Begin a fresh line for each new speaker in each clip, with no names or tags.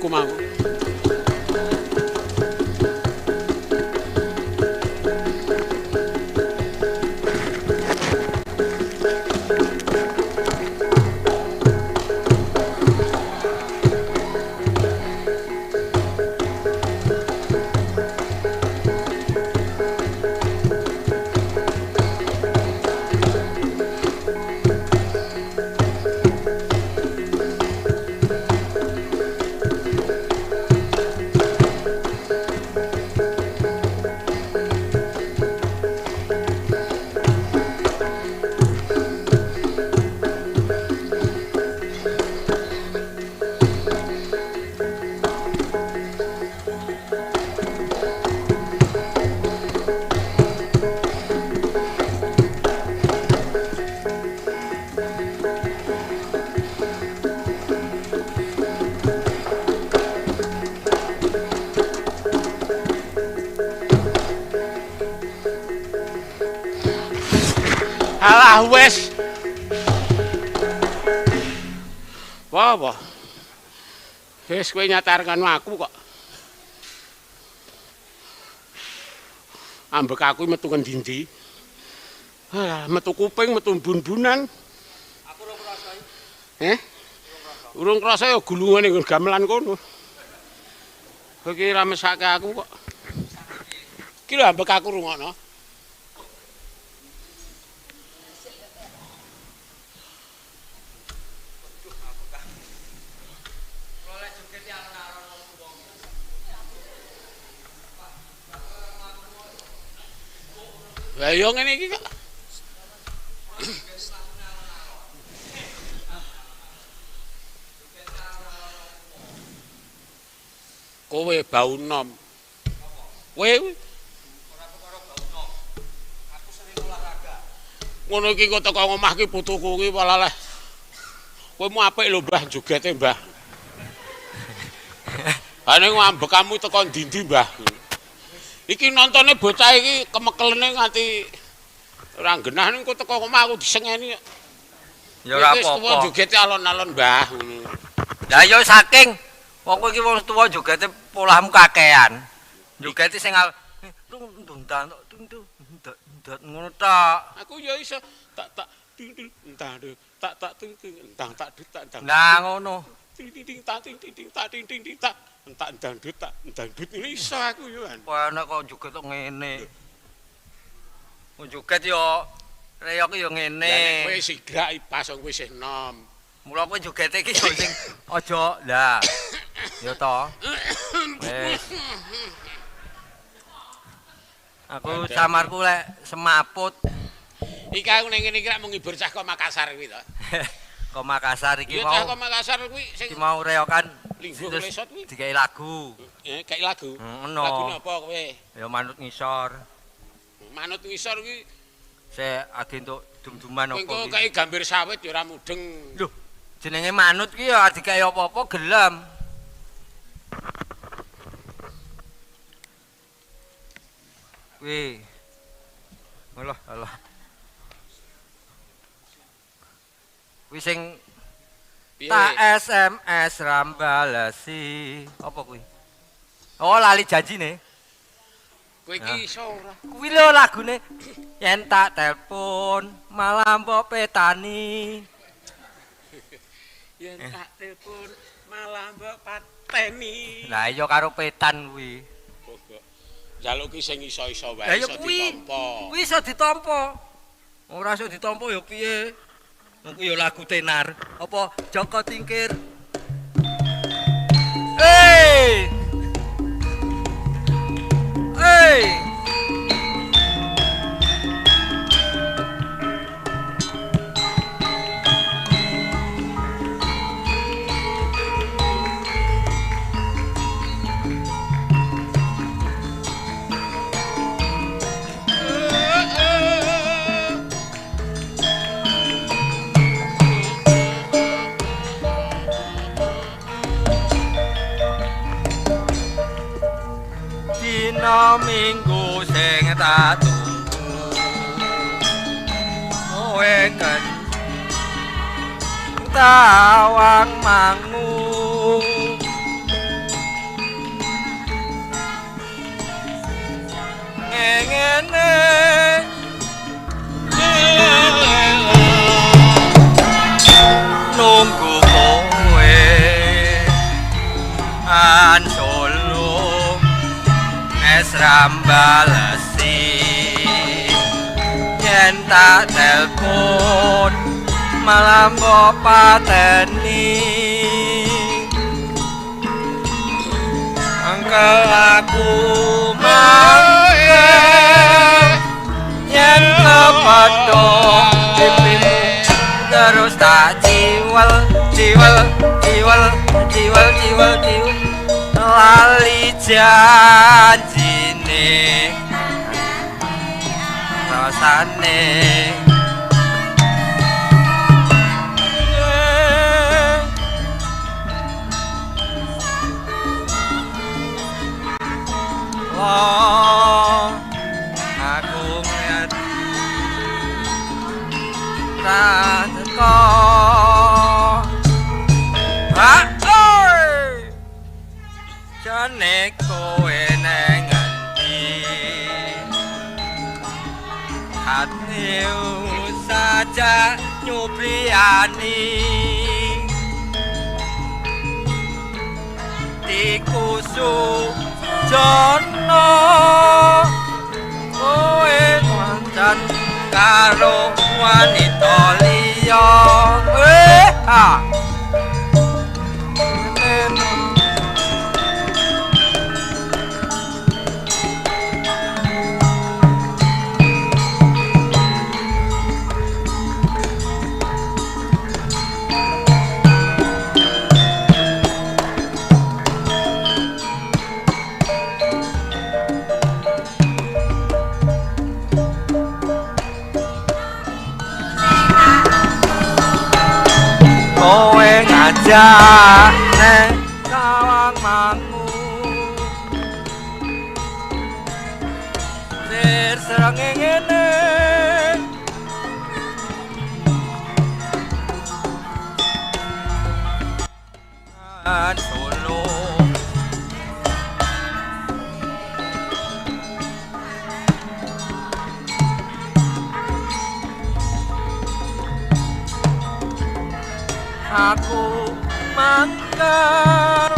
iku mau. Alah wis. Wah, wah. Wis kowe nyatarkan aku kok. Ambek aku metu ngendi-endi. Alah, metu kuping, metu bun-bunan.
Aku urung krasa iki.
Eh? Urung krasa ya gulungane nggon gamelan kono. Kowe iki ra mesake aku kok. Iki lho ambek aku rungokno. Lah yo ngene iki kok. Kowe bau nom. Kowe
Ora perkara bau nom. Aku sering olahraga.
Ngono iki kok teko omah ki putuku ki walah. Kowe mu apik lho Mbah jogete Mbah. Ha ning ambekamu teko ndi-ndi Mbah. Iki nontone bocah iki kemekelene nganti ora genah ning kok teko omah aku disengeni.
Ya ora
Wis tuwa
apa-apa.
jogete alon-alon Mbah ngono.
Lah ya saking wong kowe iki wong tuwa jogete polahmu kakean. Jogete sing tung tung tang tung tung ndak ngono tok.
Aku ya iso tak tak ting ting entah tak tak ting ting entah tak dut tak entah.
Nah ngono.
Ting ting ting tak ting ting ting tak ting ting ting tak entak endang dut tak endang dut ini iso aku yo kan.
Wah nek kok joget kok ngene. Wong joget yo reyok yo ngene.
Lah nek kowe sigrak pas wong kowe isih enom.
Mula kowe jogete iki yo sing aja lah. Ya to. Wis. Aku samarku lek semaput.
Iki aku ning ngene iki rak mung ngibur cah kok Makassar kuwi to.
Kok Makassar iki
Iya cah
mau.
kok Makassar kuwi sing
Iki mau reyokan
lingguh
terus
lesot kuwi.
Dikai lagu.
Kayak lagu.
Ngono.
Lagune apa kowe?
Ya manut ngisor.
Manut ngisor kuwi
Sik age entuk dum-duman
kowe
apa
engko
iki.
kae gambir sawit ya ora mudeng.
Lho, jenenge manut ki ya dikai apa-apa gelem. Kuwi. Alah, alah. Kuwi sing
Piye?
tak SMS rambalesi. Apa kuwi? Oh, lali janjine.
Kowe iki iso ora?
Kuwi lho lagune. Yen tak telepon malah mbok petani.
Yen tak telepon malah mbok pateni.
Lah iya karo petan kuwi.
Njaluk ki sing iso-iso
Lah
wae
ya
iso
kuwi.
ditampa.
Kuwi iso ditampa. Ora iso ditampa ya piye? Wong kuwi ya lagu tenar. Apa Joko Tingkir? Hey! Hey! Dina Minggu sing tak tunggu kowe kan tawang mangu rambalesi. Yen tak telpon malah mbok pateni. Angkel aku mangkel yen kepethuk pipimu terus tak ciwel ciwel ciwel ciwel ciwel ciwel lali janjine rasane. Oh, aku ngeliat ra teko. Ha, oi. Jane kowe neng endi? Ati saja nyubriyani. Tikusu jono kowe mancan karo wanita liya. Ha. Kowe ngajak neng Tawang Mangu. Sir srengenge ngene. An Solo. Aku mangkel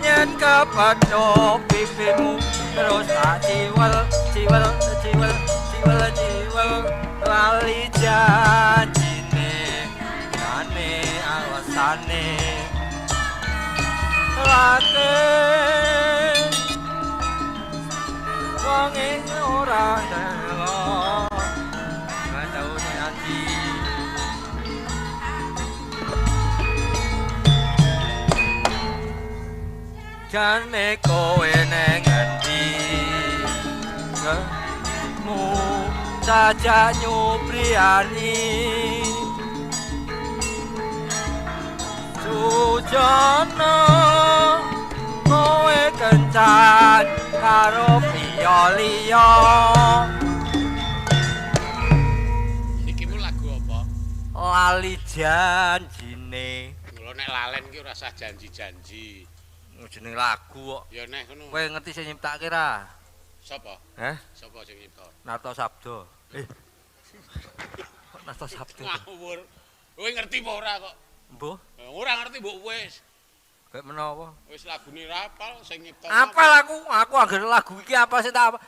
yen kepethuk pipimu terus tak ciwel ciwel ciwel ciwel ciwel lali janjine jane alesane lake wonge ora telo tau janji. Jane kowe neng endi? Mu saja nyubriyani. Sujono kowe kencan karo priya liya.
Iki mu lagu apa?
Lali janjine.
Lho nek lalen ki ora usah janji-janji.
Jeneng lagu kok.
Ya neh ngono.
Kowe ngerti sing nyiptake ra?
Sapa?
Heh?
Sapa sing nyipta?
Narto Sabdo. Kok Narto Sabdo?
Ngawur. Kowe ngerti apa ora kok?
Mbuh.
Ora ngerti mbok wis.
Kayak menawa.
Wis lagune ra apal sing nyipta.
Apal aku anggere lagu iki apa sing tak apa.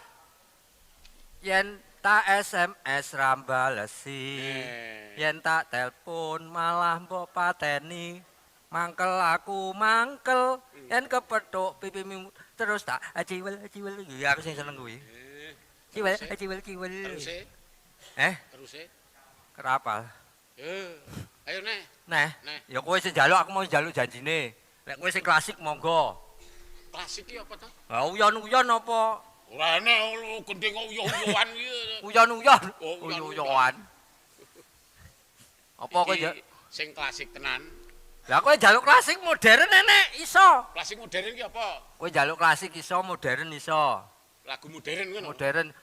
Yen tak SMS ra mbalesi. Yen tak telpon malah mbok pateni. Mangkel aku mangkel yen kepethuk pipimu terus tak ciwel ciwel. Ya aku sing seneng kuwi. Ciwel ciwel ciwel.
Terus e? Terus e?
Kerapal.
Ayo neh.
Neh. Ya kowe sing njaluk, aku mau njaluk janjine. Nek kowe sing klasik monggo.
Klasik ki apa to?
Lah uyon-uyon apa?
Ora enek gendeng uyon-uyoan iki.
Uyon-uyon. Uyon-uyoan. Apa kowe
sing klasik tenan?
Lah kowe njaluk klasik modern enek iso.
Klasik modern ki apa?
Kowe njaluk klasik iso, modern iso.
Lagu modern ngono.
Modern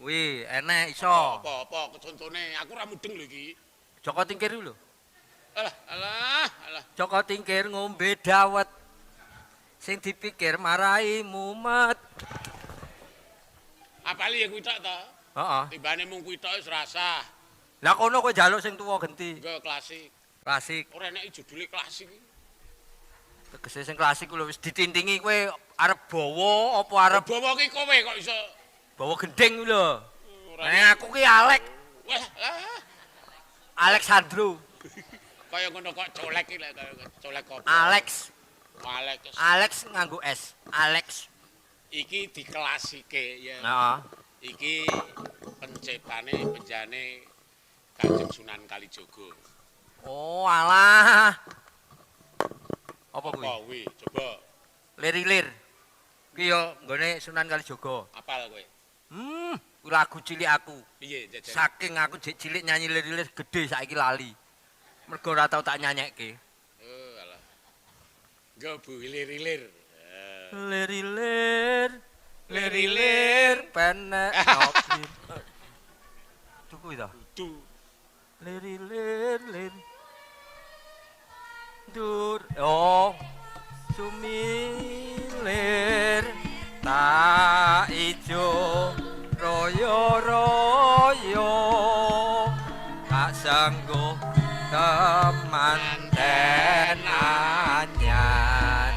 kuwi enek iso.
Apa-apa contone? Aku ora mudeng lho iki.
Joko Tingkir lho.
Alah, alah, alah.
Joko Tingkir ngombe dawet. Sing dipikir marai mumet.
Apali ya kuwi tok to?
Heeh.
Timbane mung kuwi tok wis rasah.
Lah kono kowe njaluk sing tuwa genti.
Engko klasik.
Klasik.
Ora enek judule klasik.
Tegese sing klasik lho wis ditintingi kowe arep bawa apa arep
bawa ki kowe kok iso.
Bawa gending kuwi lho. Nek aku ki Alek,
Wah, lah.
Alexandro.
Kaya ngono kok colek iki lho, kaya colek apa?
Alex,
Alex.
Alex nganggo S. Alex.
Iki dikelasike ya.
Heeh.
Iki penciptane penjane Kanjeng Sunan Kalijaga.
Oh, alah. Apa kuwi?
Apa kuwi? Coba
Lir-lir. Ki yo nggone Sunan Kalijaga.
apal kowe.
Kuwi lagu cilik aku.
Piye jajal?
Saking aku jek cilik nyanyi lir-lir gede saiki lali. Mergo ora tau tak nyanyekke.
Oh, alah. Nggo bu ilir-ilir.
Lir-lir, lir-lir penek nopi. Tuku ta?
Kudu
Lir-lir lir. Dur. Oh. Sumilir ta ijo royo royo tak sanggup temanten anyar.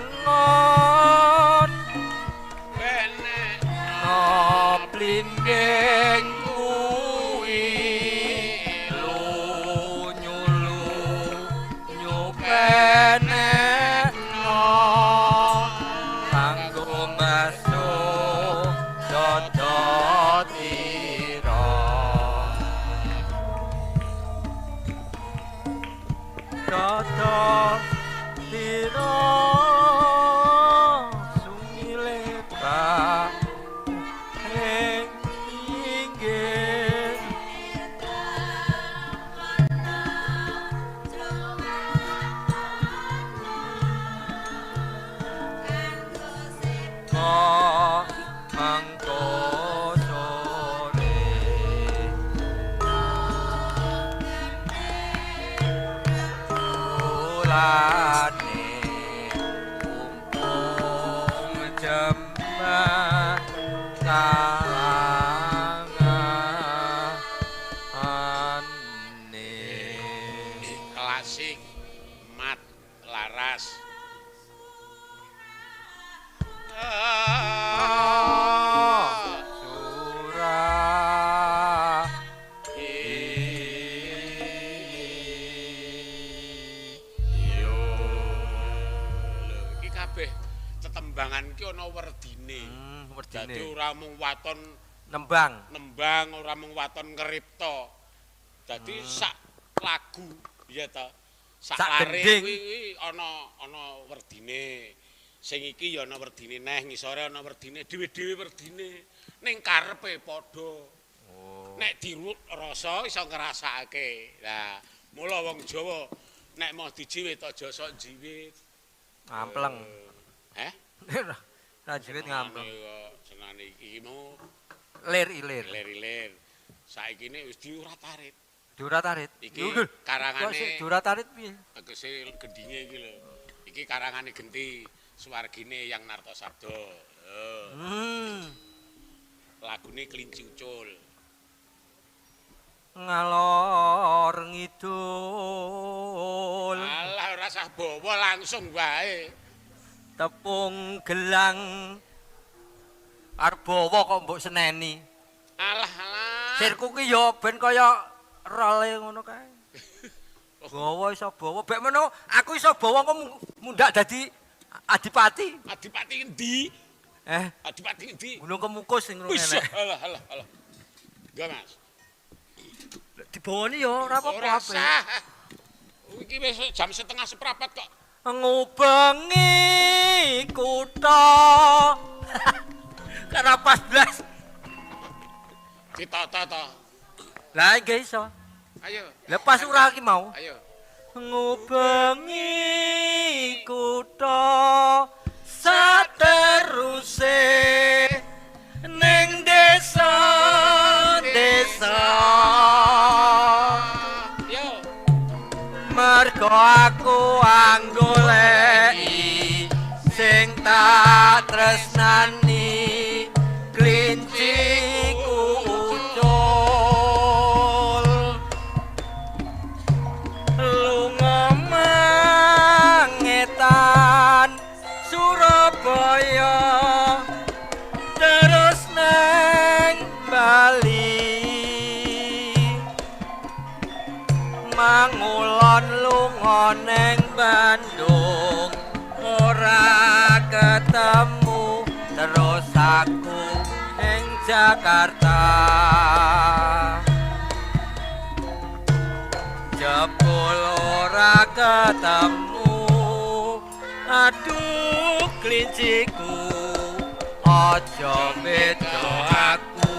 Angon
penek
no blinding kuwi lunyulu nyupenekno kanggo mbasuh dodot ira dodot ira sumileta ing inggih. Kok mengko sore bulane pumpung jembah kalangane.
Klasik mat laras.
Surah
Yo. Lho iki kabeh tetembangan ki ana werdine.
Werdine.
Dadi ora mung waton
Nembang.
Nembang, ora mung waton ngripta. Dadi sak lagu ya ta. Sak
Sak
lare
gending.
Kuwi ana ana werdine. Sing iki ya ana werdine neh, ngisore ana werdine, dhewe-dhewe werdine. Ning karepe padha.
Oh.
Nek dirut rasa iso ngrasakake. Lah, mula wong Jawa nek mau dijiwit aja sok jiwit.
Ngampleng.
Eh?
Ra jiwit ngampleng.
Senane iki mau
Lir ilir.
ilir-ilir. Saiki ne wis diurat-arit.
Diurat-arit.
Iki
Lho, kok
karangane
sik diurat-arit piye?
Tegese gendinge iki lho. Iki karangane genti swargine yang Nartosabdo. Lho, lagune Kelinci Ucul.
Ngalor ngidul.
Alah ora usah bawa langsung wae.
Tepung gelang. Arep bawa kok mbok seneni.
Alah alah.
Sirku ki ya ben kaya role ngono kae. Bawa iso bawa. Bek meno aku iso bawa kok mundak dadi adipati.
Adipati endi?
Eh,
Adipati endi?
Gunung Kemukus sing ngono
Wis
enek.
alah alah alah. Enggak, Mas.
Dibawani ya ora apa-apa.
Ora
apik.
sah. Iki wis jam 3:30 kok.
Ngubengi kutha. Karena pas blas.
Ditata to.
Lah nggih iso.
Ayo.
Lah pas ora iki mau.
Ayo.
Ngubengi kutha sateruse ning desa desa.
Yo.
Mergo aku anggoleki sing tak tresnani klinciku ucul lunga mangetan Terus aku ning Jakarta. Jebul ora ketemu. Aduh klinciku, aja beda aku.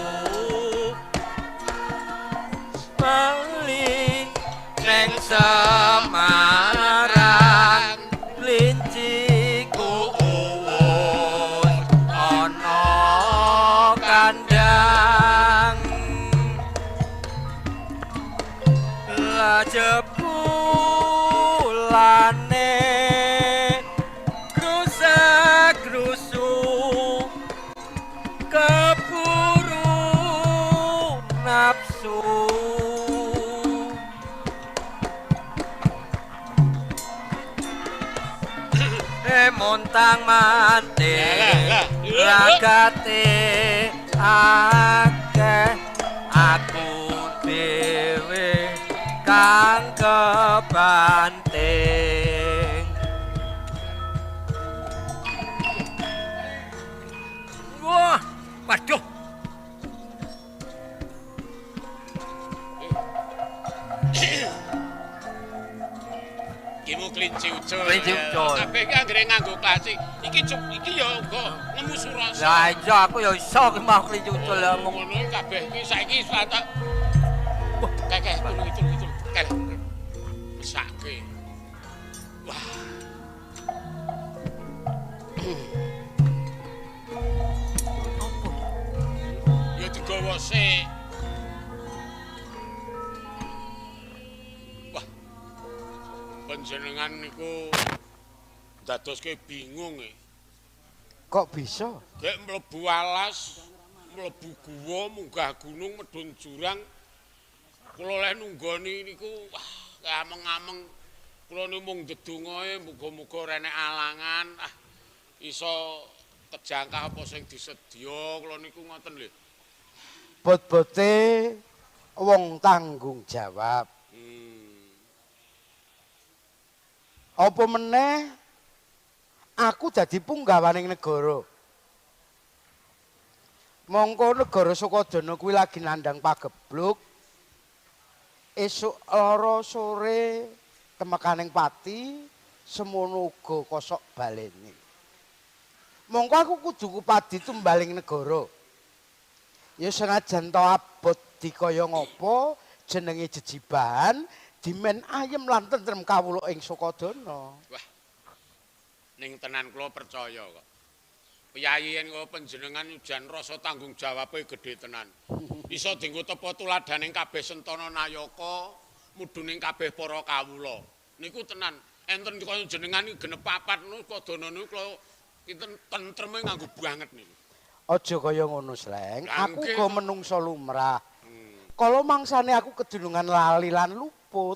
Bali neng Semarang, klinciku uwus ana kandang. Lah jebulane grusak-grusu keburu nafsu. Montang manting ragate akeh, aku dhewe kang kebanting. Wah, waduh.
Ki mu klinci ucul.
Klinci ucul.
Kabeh iki anggere nganggo klasik. Iki cuk iki ya uga nemu surasa.
Lah iya aku ya iso ki mau klinci ucul ya mung
ngono kabeh iki saiki tak. Wah, kekeh tulung itu itu. Kek. Mesake. Wah.
Apa?
Ya digawa sik. Wah. Panjenengan niku dadoske bingung e.
Kok bisa?
Gek mlebu alas, mlebu guwa, munggah gunung, medhun jurang. Kula leh nunggoni niku wah ameng-ameng. Kula niku mung ndedongae muga-muga ora enek alangan, ah iso kejangkah apa sing disedya kula niku ngoten lho.
Bot-bote wong tanggung jawab. Apa meneh aku dadi punggawaning negara. Mongko negara Sukodana kuwi lagi nandhang pagebluk. Esuk lara sore temekaning pati semono uga kosok balene. Mongko aku kudu kupadi tumbaling negara. Ya senajan to abot dikaya ngapa jenenge jejibahan dimen ayem lan tentrem kawula ing Sukodana.
Wah. Ning tenan kula percaya kok. Piyayi yen kok panjenengan jan rasa tanggung jawabe gedhe tenan. Iso dienggo tepa tuladaning kabeh sentana nayaka, mudhuning kabeh para kawula. Niku tenan. Enten kaya jenengan iki genep papat niku Sukodana niku kula kinten tentreme nganggo banget niku.
Aja kaya ngono, Sleng.
Lah,
Aku
nggih.
uga menungsa lumrah. Kala mangsane aku kedunungan lali lan luput.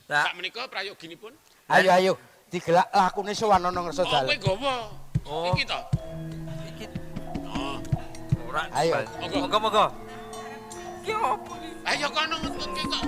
Lah,
Sak menika prayoginipun.
Ayo ayo digelak lakune sowan ana ngrasa
Oh, kowe
dalem.
gawa.
Oh.
Iki to.
Iki
Oh.
ora.
Ayo.
Monggo monggo. Ki opo iki?
Ayo kono ngetutke kok.